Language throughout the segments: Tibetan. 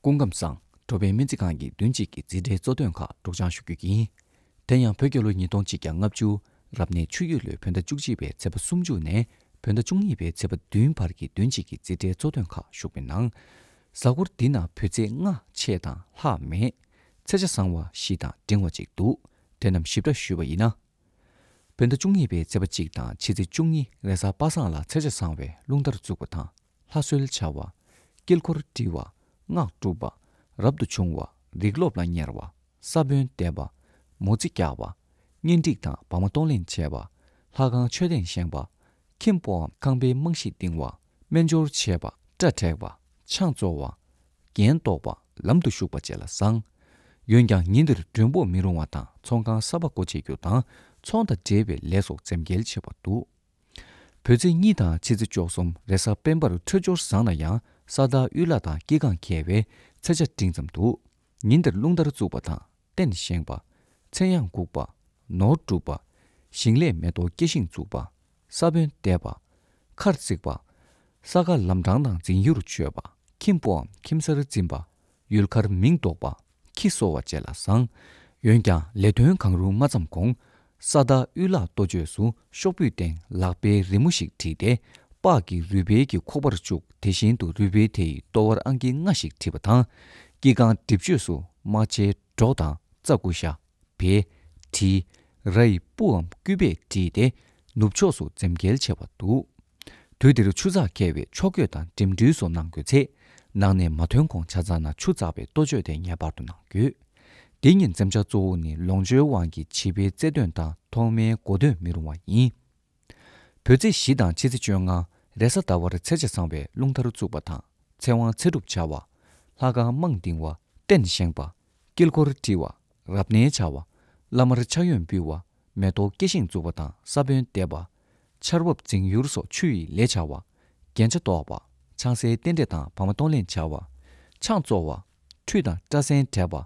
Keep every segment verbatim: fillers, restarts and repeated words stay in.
སྐུ་ཁམས་བཟང་། འགྲོ་བའི་སྨན་རྩིས་ཁང་གི་བདུན་གཅིག་གི་རྩིས་ཁྲའི་གཙོ་དོན་ཁག་སྒྲོག་སྦྱང་ཞུ་རྒྱུ་ཡིན། དེ་ཡང་བོད་རྒྱལ་ལོ་ཉིས་སྟོང་གཅིག་བརྒྱ་ལྔ་བཅུ། རབ་གནས་ཆུ་ཡོས་ལོའི་བོད་ཟླ་བཅུ་གཅིག་པའི་ཚེས་པ་སུམ་ཅུ་ནས་བོད་ཟླ་བཅུ་གཉིས་པའི་ཚེས་པ་བདུན་བར་གྱི་བདུན་གཅིག་གི་རྩིས་ཁྲའི་གཙོ་དོན་ཁག་ཞུགས་པའི་ནང་། གཟའ་འཁོར་འདི་ན་བོད་ཚེས་ལྔ་ཆད་དང་ལྷག་མེད། ཚེས་ཆ་བཟང་བ་བཞི་དང་འབྲིང་བ་གཅིག་འདུག། དེ་རྣམས་ཞིབ་ཕྲ་ཞུས་པ་ཡིན་ན། བོད་ཟླ་བཅུ་གཉིས་པའི་ཚེས་པ་གཅིག་དང་ཕྱི་ཚེས་བཅུ་གཉིས་རེས་གཟའ་པ་སངས་ལ་ཚེས་ཆ་བཟང་བའི་རླུང་ལྟར་བཙུགས་པ་དང་། ལྷ་གསོལ་བྱ་བ། དཀྱིལ་འཁོར་བྲི་བ། སྔགས་སྒྲུབ་པ། རབ་ཏུ་བྱུང་བ། རིགས་སློབ་ལ་གཉེར་བ། ས་བོན་འདེབས་པ། མོ་རྩིས་རྒྱག་པ། གཉེན་སྒྲིག་དང་བག་མ་གཏོང་ལེན་བྱེད་པ། ལྷ་ཁང་མཆོད་རྟེན་བཞེངས་པ། ཁྱིམ་སྤོའམ་ཁང་པའི་རྨང་གཞི་འདིང་བ། སྨན་སྦྱོར་བྱེད་པ། སྐྲ་བྲེག་པ། ཆང་བཙོ་བ། རྒྱན་འདོགས་པ། ལམ་དུ་ཞུགས་པ་བཅས་ལ་བཟང་། འོན་ཀྱང་ཉིན་འདིར་མགྲོན་པོ་མི་རུང་བ་དང་ཚོང་ཁང་གསར་པ་སྒོ་འབྱེད་རྒྱུ་དང་ཚོང་དང་འབྲེལ་བའི་ལས་སོགས་འཛེམ་གེལ་ཆེ་བ་འདུག། བོད་ཚེས་གཉིས་དང་ཕྱི་ཚེས་བཅུ་གསུམ་རེས་གཟའ་སྤེན་པར་འཕྲོད་སྦྱོར་བཟང་ན་ཡང་ས་བདག་གཡུལ་ལྷ་དང་སྐྱེ་གང་འཁེལ་བས་ཚེས་ཆ་འབྲིང་ཙམ་འདུག། ཉིན་འདིར་རླུང་ལྟར་བཙུགས་པ་དང་རྟེན་བཞེངས་པ། མཚན་ཡང་འགུགས་པ། ནོར་སྒྲུབ་པ། ཞིང་ལས་མེ་ཏོག་སྐྱེ་ཤིང་བཙུགས་པ། ས་བོན་འདེབས་པ། མཁར་བརྩིགས་པ། ས་ག་ལམ་འཕྲང་དང་འཛིན་ཡུལ་མཆོད་པ། ཁྱིམ་སྤོའམ་ཁྱིམ་གསར་འཛིན་པ། ཡུལ་མཁར་མིང་འདོགས་པ། ཁྱི་གསོ་བ་བཅས་ལ་བཟང་། འོན་ཀྱང་ལས་དོན་གང་རུང་མ་བརྩམས་གོང་། ས་བདག་གཡུལ་ལྷ་གཏོ་བཅོས་སུ་ཤོག་བུའི་སྟེང་ལག་པའི་རི་མོ་ཞིག་བྲིས་ཏེ། པགས་ཀྱི་རུས་སྦལ་གྱི་ཁོག་པར་བཅུག། དེ་བཞིན་དུ་རུས་སྦལ་དེ་ཡི་ལྟོ་བར་ཨང་ཀི་ལྔ་ཞིག་བྲིས་པ་དང་། དཀྱིལ་ཁང་སྒྲིབ་བཅོས་སུ་རྨ་བྱའི་སྒྲོ་དང་རྩྭ་ཀུ་ཤ། བལ། གྲི། ར་ཡི་སྤུའམ་སྐུད་པས་བྲིས་ཏེ་ནུབ་ཕྱོགས་སུ་འཛེམ་གེལ་ཆེ་བ་འདུག། དུས་འདིར་ཆུ་ཚགས་འཁེལ་བའི་ཕྱོགས་བགོས་དང་འགྲིམ་འགྲུལ་སོགས་གནང་དགོས་ཚེ། ནང་ནས་མ་ཐོན་གོང་ཆ་ཚང་ན་ཆུ་འཛག་པའི་གཏོ་བཅོས་དེ་ངེས་པར་དུ་གནང་དགོས། འདི་ཉིན་འཛེམ་བྱ་གཙོ་བོ་ནི་ལོངས་སྤྱོད་དབང་གིས་བྱིས་པའི་རྩེད་འདོན་དང་ཐོག་མའི་གོ་སྟོན་མི་རུང་བ་ཡིན། བོད་ཚེས་བཞི་དང་ཕྱི་ཚེས་བཅོ་ལྔ་རེས་གཟའ་ཟླ་བར་ཚེས་ཆ་བཟང་བའི་རླུང་ལྟར་བཙུགས་པ་དང་ཚེ་དབང་ཚེ་སྒྲུབ་བྱ་བ། ལྷ་ཁང་རྨང་འདིང་བ། རྟེན་བཞེངས་པ། དཀྱིལ་འཁོར་བྲི་བ། རབ་གནས་བྱ་བ། བླ་མར་ཕྱག་གཡོན་འབུལ་བ། མེ་ཏོག་སྐྱེ་ཤིང་བཙུགས་པ་དང་ས་བོན་འདེབས་པ། ཆར་འབབ་འཛིང་ཡུལ་སོགས་ཆུ་ཡི་ལས་བྱ་བ། རྒྱན་ཆ་གཏོར་བ། ཆང་སའི་རྟེན་འབྲེལ་དང་བག་མ་གཏོང་ལེན་བྱ་བ། ཆང་བཙོ་བ། ཁྲུས་དང་སྐྲ་སེན་བྲེག་པ།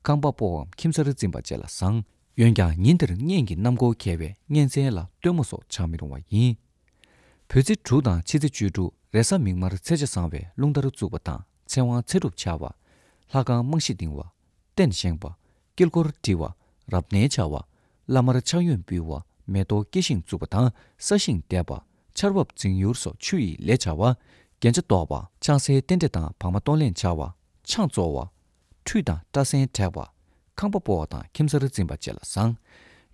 ཁང་པ་སྤོ་བའམ་ཁྱིམ་གསར་འཛིན་པ་བཅས་ལ་བཟང་། འོན་ཀྱང་ཉིན་དེར་གཉེན་གྱི་རྣམ་མགོ་འཁེལ་བས་གཉེན་ཚན་ལ་སྟོན་མོ་སོགས་བྱ་མི་རུང་བ་ཡིན། བོད་ཚེས་དྲུག་དང་ཕྱི་ཚེས་བཅུ་དྲུག་རེས་གཟའ་མིག་དམར་ཚེས་ཆ་བཟང་བའི་རླུང་ལྟར་བཙུགས་པ་དང་ཚེ་དབང་ཚེ་སྒྲུབ་བྱ་བ། ལྷ་ཁང་རྨང་གཞི་འདིང་བ། རྟེན་བཞེངས་པ། དཀྱིལ་འཁོར་བྲི་བ། རབ་གནས་བྱ་བ། བླ་མར་ཕྱག་གཡོན་འབུལ་བ། མེ་ཏོག་སྐྱེ་ཤིང་བཙུགས་པ་དང་ས་ཞིང་འདེབས་པ། ཆར་འབབ་འཛིང་ཡུལ་སོགས་ཆུ་ཡི་ལས་བྱ་བ། རྒྱན་ཆ་གཏོར་བ། ཆང་སའི་རྟེན་འབྲེལ་དང་བག་མ་གཏོང་ལེན་བྱ་བ། ཆང་བཙོ་བ། ཁྲུས་དང་སྐྲ་སེན་བྲེག་པ། ཁང་པ་སྤོ་བ་དང་ཁྱིམ་གསར་འཛིན་པ་བཅས་ལ་བཟང་།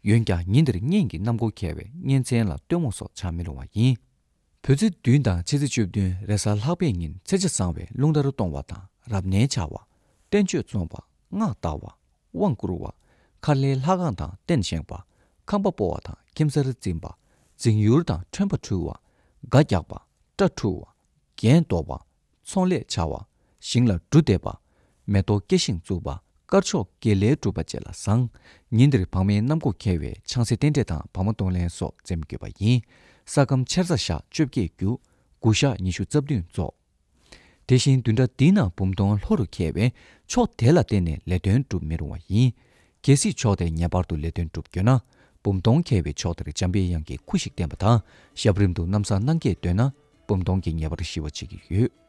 འོན་ཀྱང་ཉིན་དེར་གཉེན་གྱི་རྣམ་མགོ་འཁེལ་བས་གཉེན་ཚན་ལ་སྟོན་མོ་སོགས་བྱ་མི་རུང་བ་ཡིན། བོད་ཚེས་བདུན་དང་ཕྱི་ཚེས་བཅུ་བདུན་རེས་གཟའ་ལྷག་པའི་ཉིན་ཚེས་ཆ་བཟང་བའི་རླུང་ལྟར་གཏོང་བ་དང་རབ་གནས་བྱ་བ། བསྟན་བཅོས་རྩོམ་པ། སྔགས་བཟླ་བ། དབང་བསྐུར་བ། མཁར་ལྷའི་ལྷ་ཁང་དང་རྟེན་བཞེངས་པ། ཁང་པ་སྤོ་བ་དང་ཁྱིམ་གསར་འཛིན་པ། འཛིང་ཡུལ་དང་ཁྲོན་པ་འཁྲུ་བ། སྒ་རྒྱག་པ། སྐྲ་འཁྲུ་བ། རྒྱན་འདོགས་པ། ཚོང་ལས་བྱ་བ། ཞིང་ལ་འབྲུ་འདེབས་པ། མེ་ཏོག་སྐྱེ་ཤིང་བཙུགས་པ། དཀར་ཕྱོགས་དགེ་ལས་སྒྲུབ་པ་བཅས་ལ་བཟང་། ཉིན་འདིར་བག་མའི་རྣམ་མགོ་འཁེལ་བས་ཆང་སའི་རྟེན་འབྲེལ་དང་བག་མ་གཏོང་ལེན་སོགས་འཛེམ་དགོས་པ་ཡིན། ས་ཁམས་ཆེར་ཚ་ཞག་བཅོ་བརྒྱད་རྒྱུག། དགུ་ཞག་ཉི་ཤུ་རྩ་བདུན་རྫོགས། དེ་བཞིན་བདུན་ཕྲག་འདིའི་ནང་འབུམ་སྟོང་ལྷོ་རུ་འཁེལ་བས་ཕྱོགས་དེ་ལ་བརྟེན་ནས་ལས་དོན་སྒྲུབ་མི་རུང་བ་ཡིན། གལ་སྲིད་ཕྱོགས་དེར་ངེས་པར་དུ་ལས་དོན་སྒྲུབ་དགོས་ན། འབུམ་སྟོང་འཁེལ་བའི་ཕྱོགས་དེར་འཇམ་པའི་དབྱངས་ཀྱི་ཁུ་ཞིག་བསྟན་པ་དང་ཞབས་རིམ་དུ་ན་བཟའ་གནང་གལ་འདོད་ན་འབུམ་སྟོང་གིས་ངེས་པར་ཞི་བ་བྱེད་ཀྱི་ཡོད།